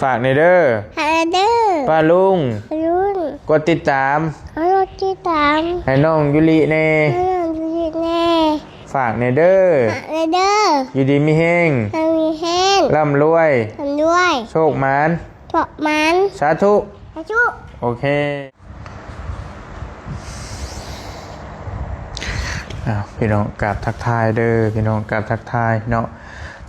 ຝາກແດ່ເດີ ຫາເດີ ປ້າລຸງ ລຸງ ກົດຕິດຕາມ ກົດຕິດຕາມ ໃຫ້ນ້ອງຢູລິແດ່ ໃຫ້ນ້ອງຢູລິແດ່ ຝາກແດ່ເດີ ຝາກແດ່ເດີ ຢູ່ດີມີແຮງ ຢູ່ດີມີແຮງ ລ່ຳລວຍ ລ່ຳລວຍ ໂຊກໝານ ໂຊກໝານ ສາທຸ ສາທຸ ໂອເຄ. ອ້າວ ພີ່ນ້ອງ ກາບທັກທາຍເດີ ພີ່ນ້ອງ ກາບທັກທາຍເນາະ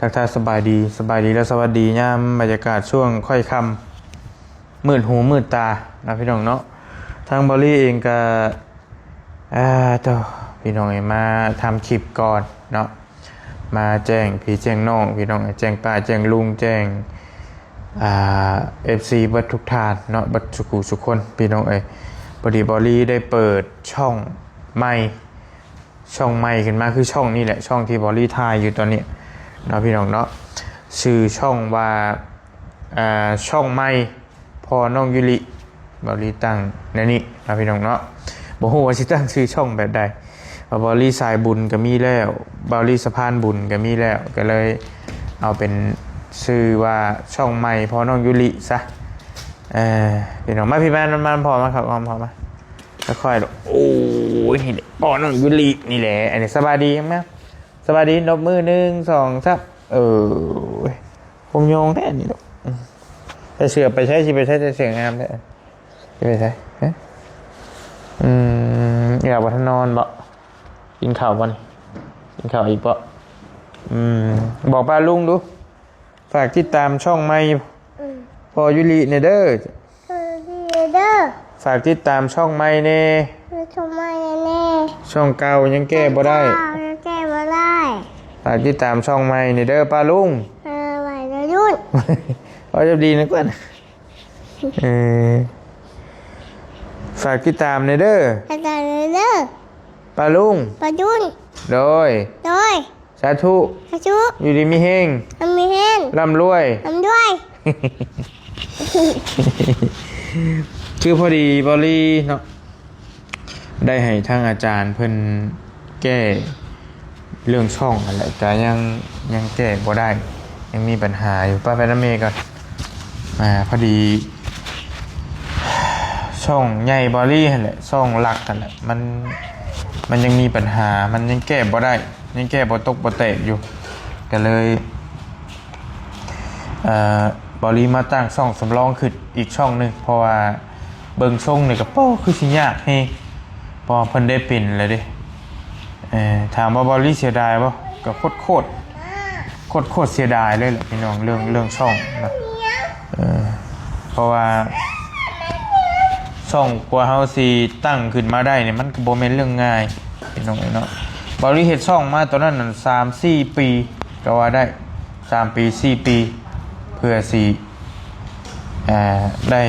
ທັກທາຍສະບາຍດີ ສະບາຍດີ ແລະ ສະຫວັດດີຍາມບັນຍາກາດຊ່ວງຄ່ອຍຄ່ຳ ມືດຫູມືດຕາເນາະ ພີ່ນ້ອງເນາະ. ທາງບອລລີເອງກະ ອ່າ ໂທ້ ພີ່ນ້ອງເອີຍ ມາທຳຄລິບກ່ອນເນາະ ມາແຈ້ງພີ່ແຈ້ງນ້ອງ ພີ່ນ້ອງເອີຍ ແຈ້ງປ້າແຈ້ງລຸງ ແຈ້ງ ອ່າ ເອັຟຊີ ເບິດທຸກທ່ານເນາະ ເບິດສຸຜູ້ສຸຄົນ ພີ່ນ້ອງເອີຍ. ພໍດີບອລລີໄດ້ເປີດຊ່ອງໃໝ່ ຊ່ອງໃໝ່ຂຶ້ນມາ ຄືຊ່ອງນີ້ແຫຼະ ຊ່ອງທີ່ບອລລີຖ່າຍຢູ່ຕອນນີ້ເນາະ ພີ່ນ້ອງເນາະ. ຊື່ຊ່ອງວ່າ ອ່າ ຊ່ອງໃໝ່ ພໍ່ນ້ອງຢູລິ ບອລລີຕັ້ງແນວນີ້ເນາະ ພີ່ນ້ອງເນາະ. ບໍ່ຮູ້ວ່າຊິຕັ້ງຊື່ຊ່ອງແບບໃດ ເພາະບອລລີສາຍບຸນກໍມີແລ້ວ ບອລລີສະພານບຸນກໍມີແລ້ວ ກໍເລີຍເອົາເປັນຊື່ວ່າຊ່ອງໃໝ່ ພໍ່ນ້ອງຢູລິຊະ. ເອີ ພີ່ນ້ອງ ມາພີ່ ມາ ມາ ມາພໍ່ ມາ ເຂົ້າ ເຂົ້າ ເຂົ້າມາ ຄ່ອຍໆ ໂອ້ຍ ນີ້ແຫຼະ ພໍ່ນ້ອງຢູລິນີ້ແຫຼະ. ອັນນີ້ສະບາຍດີງາມໆ ສະບາຍດີ ນົບມື ໜຶ່ງ ສອງ ສາມ ເອີຍ ຜົມຍອງແທ້ນີ້ລູກ. ອືມ ໃສ່ເສື້ອໄປໃສ ຊິໄປໃສ ໃສ່ເສື້ອງາມແທ້ ຊິໄປໃສ? ຮະ? ອືມ ອີ່ຫຼ້າບໍ່ທັນນອນບໍ? ກິນເຂົ້າບໍ່ນີ້? ກິນເຂົ້າອີກບໍ? ອືມ ບອກປ້າລຸງດູ ຝາກຕິດຕາມຊ່ອງໃໝ່ ອືມ ພໍ່ຢູລິແດ່ເດີ ເອີ ດີເດີ ຝາກຕິດຕາມຊ່ອງໃໝ່ແດ່ ເອີ ຊ່ອງໃໝ່ແດ່ ຊ່ອງເກົ່າຍັງແກ້ບໍ່ໄດ້ ຊ່ອງເກົ່າຍັງແກ້ບໍ່ໄດ້ ຝາກຕິດຕາມຊ່ອງໃໝ່ແດ່ເດີປ້າລຸງ ເອີ ໄວ້ເດີລຸງ ເວົ້າຈັບດີນະກ່ອນ ເອີ ຝາກຕິດຕາມແດ່ເດີ ຝາກຕິດຕາມແດ່ເດີ ປ້າລຸງ ປ້າລຸງ ໂດຍ ໂດຍ ສາທຸ ສາທຸ ຢູ່ດີມີແຮງ ຢູ່ດີມີແຮງ ລ່ຳລວຍ ລ່ຳລວຍ ຄືພໍດີບອລລີເນາະ ໄດ້ໃຫ້ທາງອາຈານເພິ່ນແກ້ເລື່ອງຊ່ອງຫັ້ນແຫຼະ ກະຍັງ ຍັງແກ້ບໍ່ໄດ້ ຍັງມີບັນຫາຢູ່. ປ້າໄປນຳແມ່ກ່ອນ. ອ່າ ພໍດີຊ່ອງໃຫຍ່ບອລລີຫັ້ນແຫຼະ ຊ່ອງຫຼັກຫັ້ນແຫຼະ ມັນ ມັນຍັງມີບັນຫາ ມັນຍັງແກ້ບໍ່ໄດ້ ຍັງແກ້ບໍ່ຕົກບໍ່ແຕກຢູ່ ກໍເລີຍ ເອີ ບອລລີມາຕັ້ງຊ່ອງສຳລອງຂຶ້ນອີກຊ່ອງໜຶ່ງ ເພາະວ່າເບິ່ງຊົງນີ້ກໍ ໂອ້ ຄືຊິຍາກແຮງ ເພາະວ່າເພິ່ນໄດ້ເປັນແລ້ວເດ້. ເອີ ຖາມວ່າບອລລີເສຍດາຍບໍ່? ກໍໂຄດໆ ໂຄດໆ ເສຍດາຍເລີຍແຫຼະພີ່ນ້ອງ ເລື່ອງ ເລື່ອງຊ່ອງນະ ເອີ ເພາະວ່າຊ່ອງກວ່າເຮົາຊິຕັ້ງຂຶ້ນມາໄດ້ນີ້ ມັນກໍບໍ່ແມ່ນເລື່ອງງ່າຍພີ່ນ້ອງເອີຍເນາະ. ບອລລີເຮັດຊ່ອງມາຕອນນັ້ນນັ້ນ ສາມສີ່ປີກໍວ່າໄດ້ ສາມປີ ສີ່ປີ ເພື່ອຊິ ເອີ ໄດ້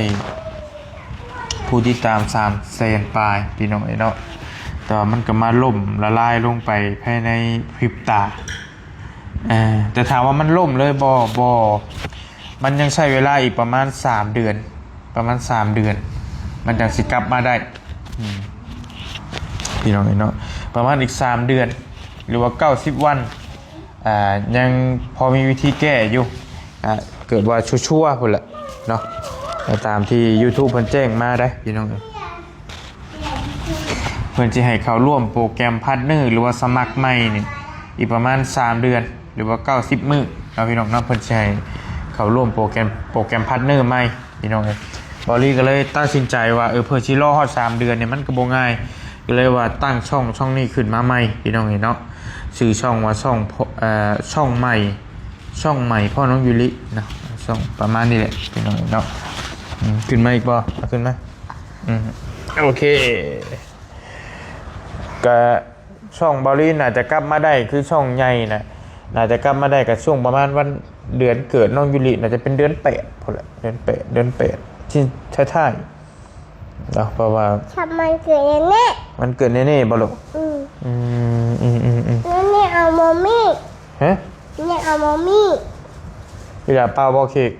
ຜູ້ຕິດຕາມສາມແສນປາຍ ພີ່ນ້ອງເອີຍເນາະ ແຕ່ວ່າມັນກໍມາລົ້ມລະລາຍລົງໄປພາຍໃນພຣິບຕາ. ເອີ ແຕ່ຖາມວ່າມັນລົ້ມເລີຍບໍ່? ບໍ່ ມັນຍັງໃຊ້ເວລາອີກປະມານສາມເດືອນ ປະມານສາມເດືອນ ມັນຈັ່ງຊິກັບມາໄດ້ ອືມ ພີ່ນ້ອງເອີຍເນາະ ປະມານອີກສາມເດືອນ ຫຼືວ່າເກົ້າສິບວັນ ອ່າ ຍັງພໍມີວິທີແກ້ຢູ່ ອ່າ ເກີດວ່າຊົ່ວໆ ພຸ້ນແຫຼະເນາະ ຕາມທີ່ຢູທູບເພິ່ນແຈ້ງມາໄດ໋ ພີ່ນ້ອງເອີຍ. ເພິ່ນຊິໃຫ້ເຂົ້າຮ່ວມໂປຣແກຣມພາດເນີ ຫຼືວ່າສະໝັກໃໝ່ນີ້ ອີກປະມານສາມເດືອນ ຫຼືວ່າເກົ້າສິບມື້ເນາະ ພີ່ນ້ອງເນາະ ເພິ່ນຊິໃຫ້ເຂົ້າຮ່ວມໂປຣແກຣມ ໂປຣແກຣມພາດເນີໃໝ່ ພີ່ນ້ອງເອີຍ. ບອລລີກໍເລີຍຕັດສິນໃຈວ່າ ເອີ ເພື່ອຊິລໍຮອດສາມເດືອນນີ້ ມັນກໍບໍ່ງ່າຍ ກໍເລີຍວ່າຕັ້ງຊ່ອງ ຊ່ອງນີ້ຂຶ້ນມາໃໝ່ ພີ່ນ້ອງເອີຍເນາະ ຊື່ຊ່ອງວ່າຊ່ອງ ເອີ ຊ່ອງໃໝ່ ຊ່ອງໃໝ່ພໍ່ນ້ອງຢູລິເນາະ ຊ່ອງປະມານນີ້ແຫຼະ ພີ່ນ້ອງເອີຍເນາະ. ອືມ ຂຶ້ນມາອີກບໍ່? ເອົາຂຶ້ນມາ ອືມ ໂອເຄ ກະຊ່ອງບອລລີໜ້າຈະກັບມາໄດ້ ຄືຊ່ອງໃຫຍ່ນະ ໜ້າຈະກັບມາໄດ້ກະຊ່ວງປະມານວັນ ເດືອນເກີດນ້ອງຢູລິ ໜ້າຈະເປັນເດືອນແປດພຸ້ນແຫຼະ ເດືອນແປດ ເດືອນແປດ ທີ່ທ້າຍໆ ເນາະ ເພາະວ່າ ຖ້າມັນເກີດແນ່ໆ ມັນເກີດແນ່ໆບໍ່ລູກ? ອືມ ອືມ ອືມ ອືມ ອືມ ແນ່ໆ ເອົາມອມີ້ ຮະ? ແນ່ໆ ເອົາມອມີ້ ເວລາເປົ່າບໍ່ເຄ້ກ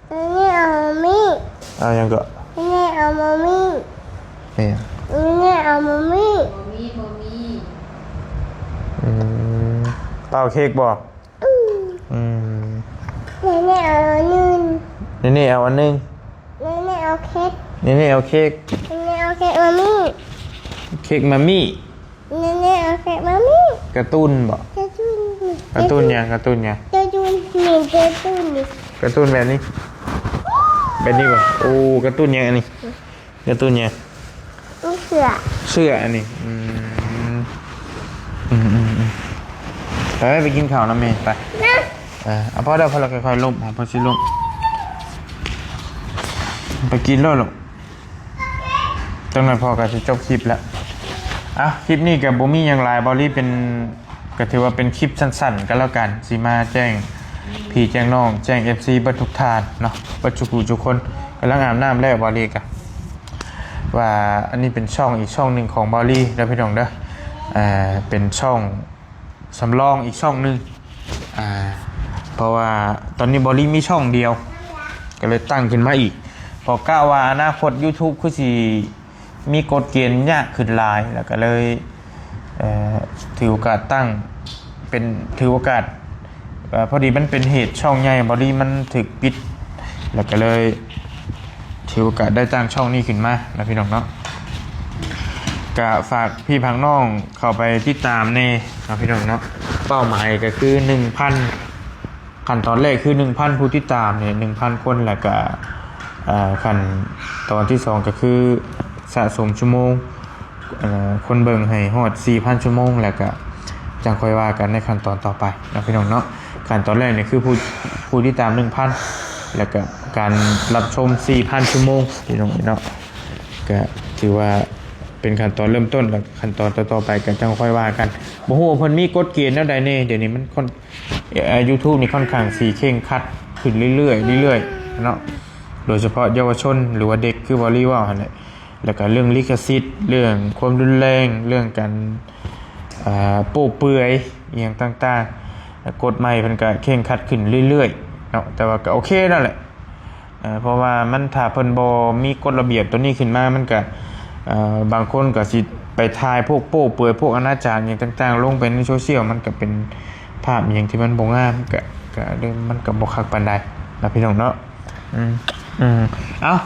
ແນ່ໆ ເອົາມີ້ ເອົາຫຍັງເກາະ? ແນ່ໆ ເອົາມອມີ້ ແມ່ນຫຍັງ? ແນ່ໆ ເອົາມອມີ້ ບໍ່ມີ ບໍ່ມີ ອືມ ເປົ່າເຄ້ກບໍ່? ອືມ ອືມ ແນ່ໆ ເອົາເງິນ ເນເນ່ເອົາອັນໜຶ່ງ ເນເນ່ເອົາເຄັກ ເນເນ່ເອົາເຄັກ ເນເນ່ເອົາເຄັກມາມີ ເຄັກມາມີ ເນເນ່ເອົາເຄັກມາມີ ກາຕູນບໍ? ກາຕູນ ກາຕູນຫຍັງ? ກາຕູນຫຍັງ? ກາຕູນນີ້ ກາຕູນນີ້ ກາຕູນແບບນີ້ ແບບນີ້ບໍ? ໂອ້ ກາຕູນຫຍັງອັນນີ້? ກາຕູນຫຍັງ? ເສື້ອ ເສື້ອອັນນີ້ ອືມ ອືມໆໆ ໄປ ໄປກິນເຂົ້ານຳແມ່ ໄປ ນະ ເອີ ເອົາ ພໍແລ້ວ ພໍແລ້ວ ຄ່ອຍໆລົມ ພໍຊິລົມ ໄປກິນໂລດລູກ ຈັກໜ່ອຍພໍ່ກໍຊິຈົບຄລິບແລ້ວ ເອົ້າ ຄລິບນີ້ກໍບໍ່ມີຫຍັງຫຼາຍ ເບົາລີເປັນ ກໍຖືວ່າເປັນຄລິບສັ້ນໆກໍແລ້ວກັນ ຊິມາແຈ້ງພີ່ແຈ້ງນ້ອງ ແຈ້ງເອັຟຊີເບິດທຸກທ່ານເນາະ ເບິດທຸກຜູ້ທຸກຄົນ ກຳລັງອາບນ້ຳແລ້ວ ເບົາລີກະ ວ່າອັນນີ້ເປັນຊ່ອງອີກຊ່ອງໜຶ່ງຂອງເບົາລີເດີພີ່ນ້ອງເດີ ເປັນຊ່ອງສຳລອງອີກຊ່ອງໜຶ່ງ ເພາະວ່າຕອນນີ້ເບົາລີມີຊ່ອງດຽວ ກໍເລີຍຕັ້ງຂຶ້ນມາອີກ ເພາະກະວ່າອະນາຄົດ YouTube ຄືຊິ ມີກົດເກນຍາກຂຶ້ນຫຼາຍ ແລ້ວກໍເລີຍ ເອີ ຖືໂອກາດຕັ້ງ ເປັນ ຖືໂອກາດ ເອີ ພໍດີມັນເປັນເຫດຊ່ອງໃຫຍ່ ພໍດີມັນຖືກປິດ ແລ້ວກໍເລີຍຖືໂອກາດໄດ້ຕັ້ງຊ່ອງນີ້ຂຶ້ນມານະພີ່ນ້ອງເນາະ ກະຝາກພີ່ຝາກນ້ອງເຂົ້າໄປຕິດຕາມແດ່ເນາະພີ່ນ້ອງເນາະ ເປົ້າໝາຍກໍຄືໜຶ່ງພັນ ຂັ້ນຕອນແລກຄືໜຶ່ງພັນຜູ້ຕິດຕາມນີ້ ໜຶ່ງພັນຄົນ ແລ້ວກະ ເອີ ຂັ້ນຕອນທີສອງກໍຄືສະສົມຊົ່ວໂມງ ເອີ ຄົນເບິ່ງໃຫ້ຮອດສີ່ພັນຊົ່ວໂມງ ແລ້ວກະຈັ່ງຄ່ອຍວ່າກັນໃນຂັ້ນຕອນຕໍ່ໄປເນາະພີ່ນ້ອງເນາະ ຂັ້ນຕອນແລກນີ້ຄືຜູ້ ຜູ້ຕິດຕາມໜຶ່ງພັນ ແລ້ວກະການຮັບຊົມສີ່ພັນຊົ່ວໂມງພີ່ນ້ອງເນາະ ກະຖືວ່າເປັນຂັ້ນຕອນເລີ່ມຕົ້ນ ແລ້ວຂັ້ນຕອນຕໍ່ໆໄປກະຈັ່ງຄ່ອຍວ່າກັນ ບໍ່ຮູ້ວ່າເພິ່ນມີກົດເກນແນວໃດແດ່ ດຽວນີ້ມັນຄ່ອນ ເອີ YouTube ນີ້ຄ່ອນຂ້າງຊິເຄັ່ງຄັດຂຶ້ນເລື້ອຍໆ ເລື້ອຍໆເນາະ ໂດຍສະເພາະເຍົາວະຊົນ ຫຼືວ່າເດັກ ຄືເບົາລີເວົ້າຫັ້ນແຫຼະ ແລ້ວກະເລື່ອງລິຂະສິດ ເລື່ອງຄວາມຮຸນແຮງ ເລື່ອງການ ເອີ ໂປ້ເປືອຍ ອີ່ຫຍັງຕ່າງໆ ກົດໃໝ່ເພິ່ນກະເຄັ່ງຄັດຂຶ້ນເລື້ອຍໆເນາະ ແຕ່ວ່າກະໂອເຄນັ້ນແຫຼະ ເອີ ເພາະວ່າມັນ ຖ້າເພິ່ນບໍ່ມີກົດລະບຽບໂຕນີ້ຂຶ້ນມາ ມັນກະ ເອີ ບາງຄົນກໍຊິໄປຖ່າຍພວກໂປ້ເປືອຍ ພວກອະນາຈານຫຍັງຕ່າງໆ ລົງໄປໃນໂຊຊຽວ ມັນກໍເປັນພາບອີ່ຫຍັງທີ່ມັນບໍ່ງາມ ກໍ ກໍ ມັນກໍບໍ່ຄັກປານໃດເນາະພີ່ນ້ອງເນາະ ອືມ ອືມ ເອົ້າ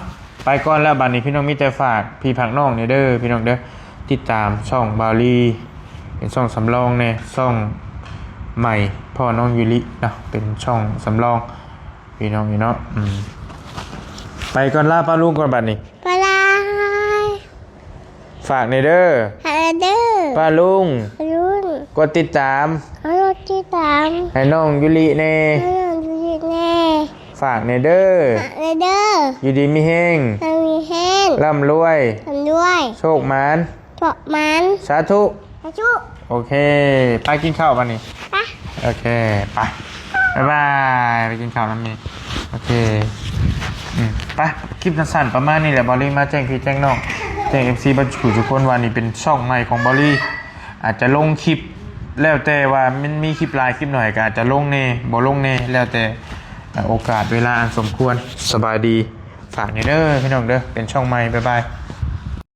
ໄປກ່ອນແລ້ວ ບາດນີ້ພີ່ນ້ອງມີແຕ່ຝາກພີ່ຝາກນ້ອງແດ່ເດີພີ່ນ້ອງເດີ ຕິດຕາມຊ່ອງເບົາລີ ເປັນຊ່ອງສຳລອງແດ່ ຊ່ອງໃໝ່ ພໍ່ນ້ອງຢູລິເນາະ ເປັນຊ່ອງສຳລອງ ພີ່ນ້ອງເອີຍເນາະ ອືມ ໄປກ່ອນ ລາປ້າລຸງກ່ອນບາດນີ້ ບາຍບາຍ ຝາກແດ່ເດີ ຝາກແດ່ເດີ ປ້າລຸງ ປ້າລຸງ ກົດຕິດຕາມ ກົດຕິດຕາມ ໃຫ້ນ້ອງຢູລິແດ່ ໃຫ້ນ້ອງຢູລິແດ່ ຝາກແດ່ເດີ ຝາກແດ່ເດີ ຢູ່ດີມີແຮງ ຢູ່ດີມີແຮງ ລ່ຳລວຍ ລ່ຳລວຍ ໂຊກໝານ ໂຊກໝານ ສາທຸ ສາທຸ ໂອເຄ ໄປກິນເຂົ້າບາດນີ້ ໄປ ໂອເຄ ໄປ ບາຍບາຍ ໄປກິນເຂົ້ານຳແມ່ ໂອເຄ ອືມ ໄປ ຄລິບສັ້ນໆປະມານນີ້ແຫຼະ ເບົາລີມາແຈ້ງພີ່ແຈ້ງນ້ອງ ແຈ້ງເອັຟຊີເບິດທຸກຜູ້ທຸກຄົນວ່ານີ້ເປັນຊ່ອງໃໝ່ຂອງເບົາລີ ອາດຈະລົງຄລິບ ແລ້ວແຕ່ວ່າມັນມີຄລິບຫຼາຍຄລິບໜ້ອຍ ກໍອາດຈະລົງແດ່ ບໍ່ລົງແດ່ ແລ້ວແຕ່ ເອີ ໂອກາດເວລາອັນສົມຄວນ ສະບາຍດີ ຝາກແດ່ເດີພີ່ນ້ອງເດີ ເປັນຊ່ອງໃໝ່ ບາຍບາຍ.